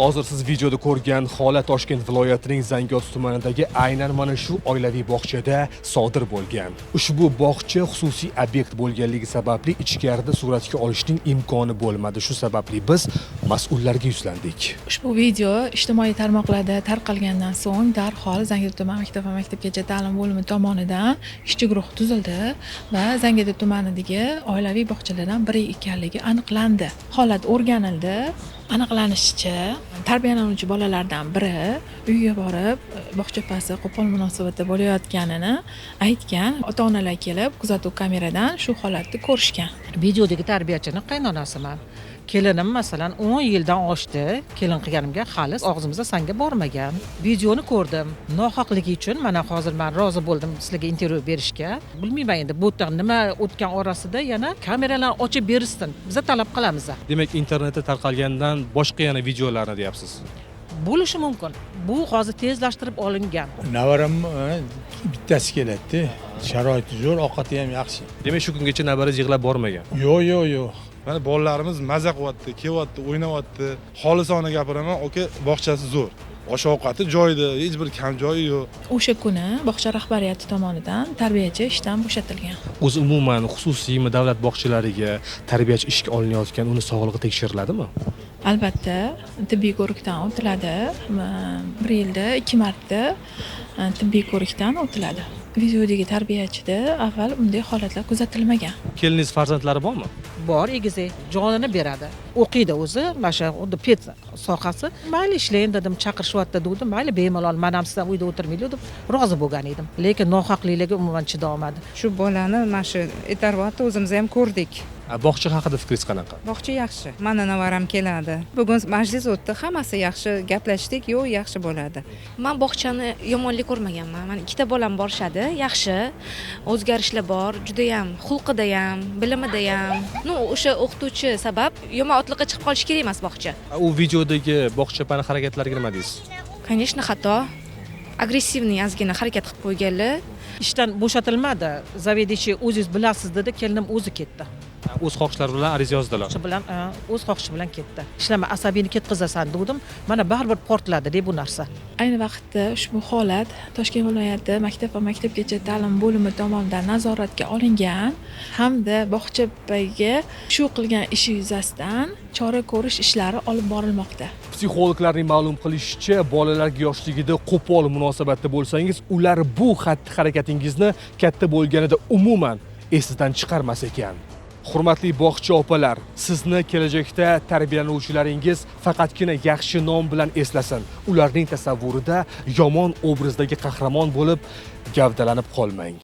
Hozir siz videoda ko'rgan holat Toshkent viloyatining Zangiota tumanidagi aynan mana shu oilaviy bog'chada sodir bo'lgan. Ushbu bog'cha xususiy obyekt bo'lganligi sababli ichkarida suratga olishning imkoni bo'lmadi. Shu sababli biz mas'ullarga yuzlandik. Ushbu video ijtimoiy tarmoqlarda tarqalgandan so'ng darhol Zangiota tuman maktab va maktabgacha ta'lim bo'limi tomonidan ishchi guruh tuzildi va Zangiota tumanidagi oilaviy bog'chalardan biri ekanligi aniqlandi. Holat o'rganildi. Aniqlanishicha, tarbiyalanuvchi bolalardan biri uyga borib, bog'cha opasi qo'pol munosabatda bo'layotganini aytgan. Ota onalar kelib, kuzatuv kameradan shu holatni ko'rishgan. Videodagi tarbiyachini qaynonasiman. Kelinim, masalan, 10 yildan oshdi kelin qilganimga, hali og'zimizda sanga bormagan. Videoni ko'rdim. Nohaqligi uchun mana hozir man rozi bo'ldim sizlarga intervyu berishga. Bilmayman endi, bu yerda nima o'tgan orasida. Yana kameralarni ochib berishsin, biza talab qilamiz. Demak, internetda tarqalgandan boshqa yana videolarni deyapsiz. Bo'lishi mumkin, bu hozir tezlashtirib olingan. Navaram bittasi keladida. Sharoiti zo'r, ovqati ham yaxshi. Demak, shu kungacha navarangiz yig'lab bormagan. Yo'q. Mana bolalarimiz maza qilyapti, kelyapti, o'ynayapti. Xolisona gapiraman, aka, bog'chasi zo'r. Osh ovqati joyida, hech bir kam joyi yo'q. O'sha kuni bog'cha rahbariyati tomonidan tarbiyachi ishdan bo'shatilgan. O'zi umuman xususiymi, davlat bog'chalariga tarbiyachi ishga olinayotgan, uni sog'lig'i tekshiriladimi? Albatta, tibbiy ko'rikdan o'tiladi. Bir yilda ikki marta tibbiy ko'rikdan o'tiladi. Videodagi tarbiyachida avval unday holatlar kuzatilmagan. Keliningiz farzandlari bormi? Bor, egizak. Jonini beradi, o'qiydi o'zi, mana shu xuddi ped sohasi. Mayli, ishlayin dedim, chaqirishyapti degandim. Mayli, bemalol, man ham sizdan uyda o'tirmaylik deb rozi bo'lgan edim, lekin nohaqliklarga umuman chidolmadi. Shu bolani mana shu aytaryapti, o'zimiz ham ko'rdik. Bog'cha haqida fikringiz qanaqa? Bog'cha yaxshi. Mana navaram keladi. Bugun majlis o'tdi, hammasi yaxshi gaplashdik. Yo'q, yaxshi bo'ladi. Man bog'chani yomonlik ko'rmaganman. Mani ikkita bolam borishadi. Yaxshi o'zgarishlar bor judayam, xulqida ham, bilimida ham. Ну, o'sha o'qituvchi sabab yomon otliqqa chiqib qolishi kerak emas bog'cha. U videodagi bog'cha opani harakatlariga nima deysiz? Конечно, xato, агрессивный ozgina harakat qilib qo'yganlar. Ishdan bo'shatilmadi. Заведующий "O'zingiz bilasiz" dedi, kelinim o'zi ketdi. O'z xohishlari bilan ariza yozdilar. Xohishi bilan, o'z xohishi bilan ketdi. "Ishlama, asabingni ketkazasan" degandim. Mana baribir portladi bu narsa. Ayni vaqtda ushbu holat Toshkent viloyati maktab va maktabgacha ta'lim bo'limi tomonidan nazoratga olingan hamda bog'cha opaga shu qilgan ishi yuzasidan chora ko'rish ishlari olib borilmoqda. Psixologlarning ma'lum qilishicha, bolalarga yoshligida qo'pol munosabatda bo'lsangiz, ular bu xatti harakatingizni katta bo'lganida umuman esidan chiqarmas ekan. Hurmatli bog'cha opalar, sizni kelajakda tarbiyalanuvchilaringiz faqatgina yaxshi nom bilan eslasin. Ularning tasavvurida yomon obrazdagi qahramon bo'lib gavdalanib qolmang.